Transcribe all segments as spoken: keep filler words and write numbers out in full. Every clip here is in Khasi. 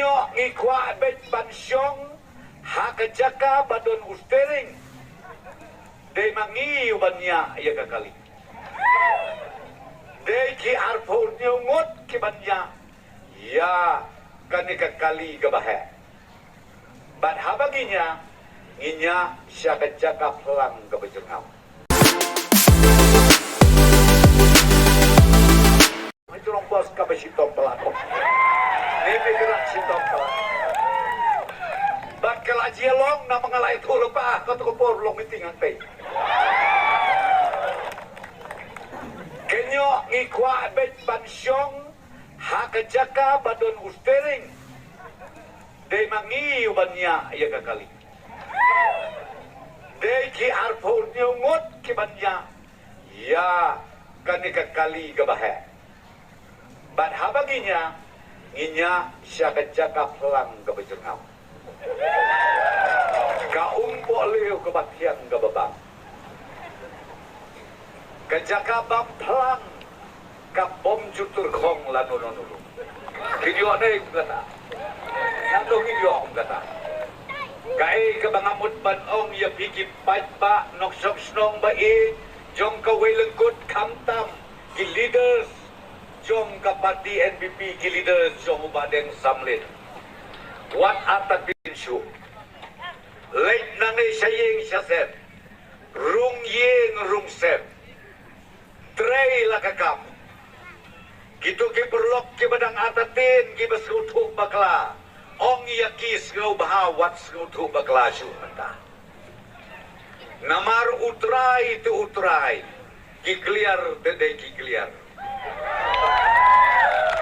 Ngi kwah beit ban shong ha ka jaka ba don u steering. Dei ma ngi u ban ñiah ïa ka kali. Dei ki arphew hynñiew ngut ki ban ñiah ïa kane ka kali kaba heh. Bad haba ngi ñiah, ngi ñiah sha ka jaka phlang kaba jyrngam. Hajrong bos kaba shitom palat. Ni pegrak shitom palat. Bad ka la jia long na ma nga la ïathuh lypa, ka to ka por long meeting hangtei. Keñoh ngi kwah beit ban shong ha ka jaka ba don u steering. Dei ma ngi u ban ñiah ïa ka kali. Dei ki arphew hynñiew ngut ki ban ñiah ïa kane ka kali kaba heh. Bad haba ngi ñiah, ngi ñiah sha ka jaka phlang kaba jyrngam. Ka umpohliew kaba thiang kaba bang. Ka jaka bam phlang, ka bym ju tyrkhong lano lano ruh. Phi ïoh ne kum kata? Nangno phi ïoh kum kata? Kaei kaba nga mut ban ong ïa phi ki paidbah nongshong shnong ba ïeit jong kawei lyngkut, khamtam ki leaders jong ka party N P P, ki leaders jong u Bah Deng Samlin. Wat artatien shuh. Leit nangne sha ïing sha sem. Rung ïing rung sem. Trei la ka kam. Kito ki paralok kiba dang artatien kiba sngewthuh bakla, ong ïa ki sngewbha wat sngewthuh bakla shuh mynta. Namar U Trai te U Trai, ki kliar te dei ki kliar.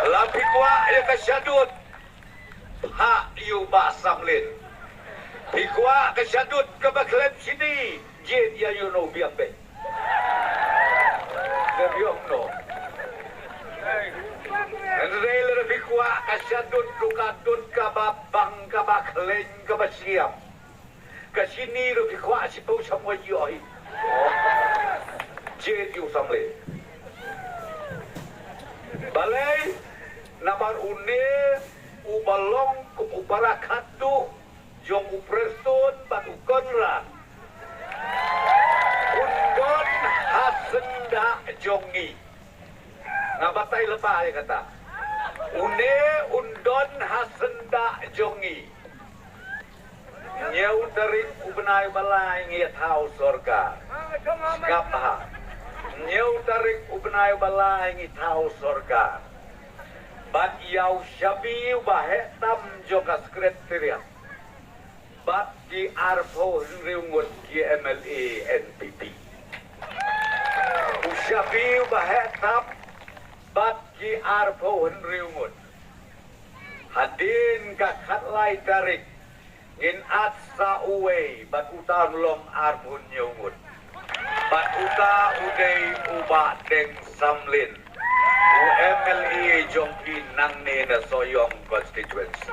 La phi kwah ïa ka shadut, phah ïa u Bah Samlin. Phi kwah ka shadut kaba khlem shini, jied ïa u, no biang beit. Te biang no. Hynrei lada phi kwah ka shadut ruh ka dut kaba bang, kaba khlaiñ, kaba shiam, ka shini ruh phi kwah shiphew sham wa ïoh hi. Jied ïa u Samlin. Balei? Namar une uba long kum u para khatduh jong u Prestone bad u Conrad un don ha syndah jong ngi. Nga batai lypa ïa kata. Une un don ha syndah jong ngi. Hynñiew tarik u bnai ba lai ngi thaw sorkar. Sngap bha. Hynñiew tarik u bnai ba lai ngi thaw sorkar. Bad ïa u shabi uba heh tam jong ka secretariat. Bad ki arphew hynriew ngut ki M L A N P P. U shabi uba heh tam bad ki arphew hynriew ngut. Hadien ka khatlai tarik ngin ap sa uwei bad uta un long arphew hynñiew ngut. Bad uta u dei u Bah Deng Samlin, u M L A jong phi nangne na Sohiong constituency.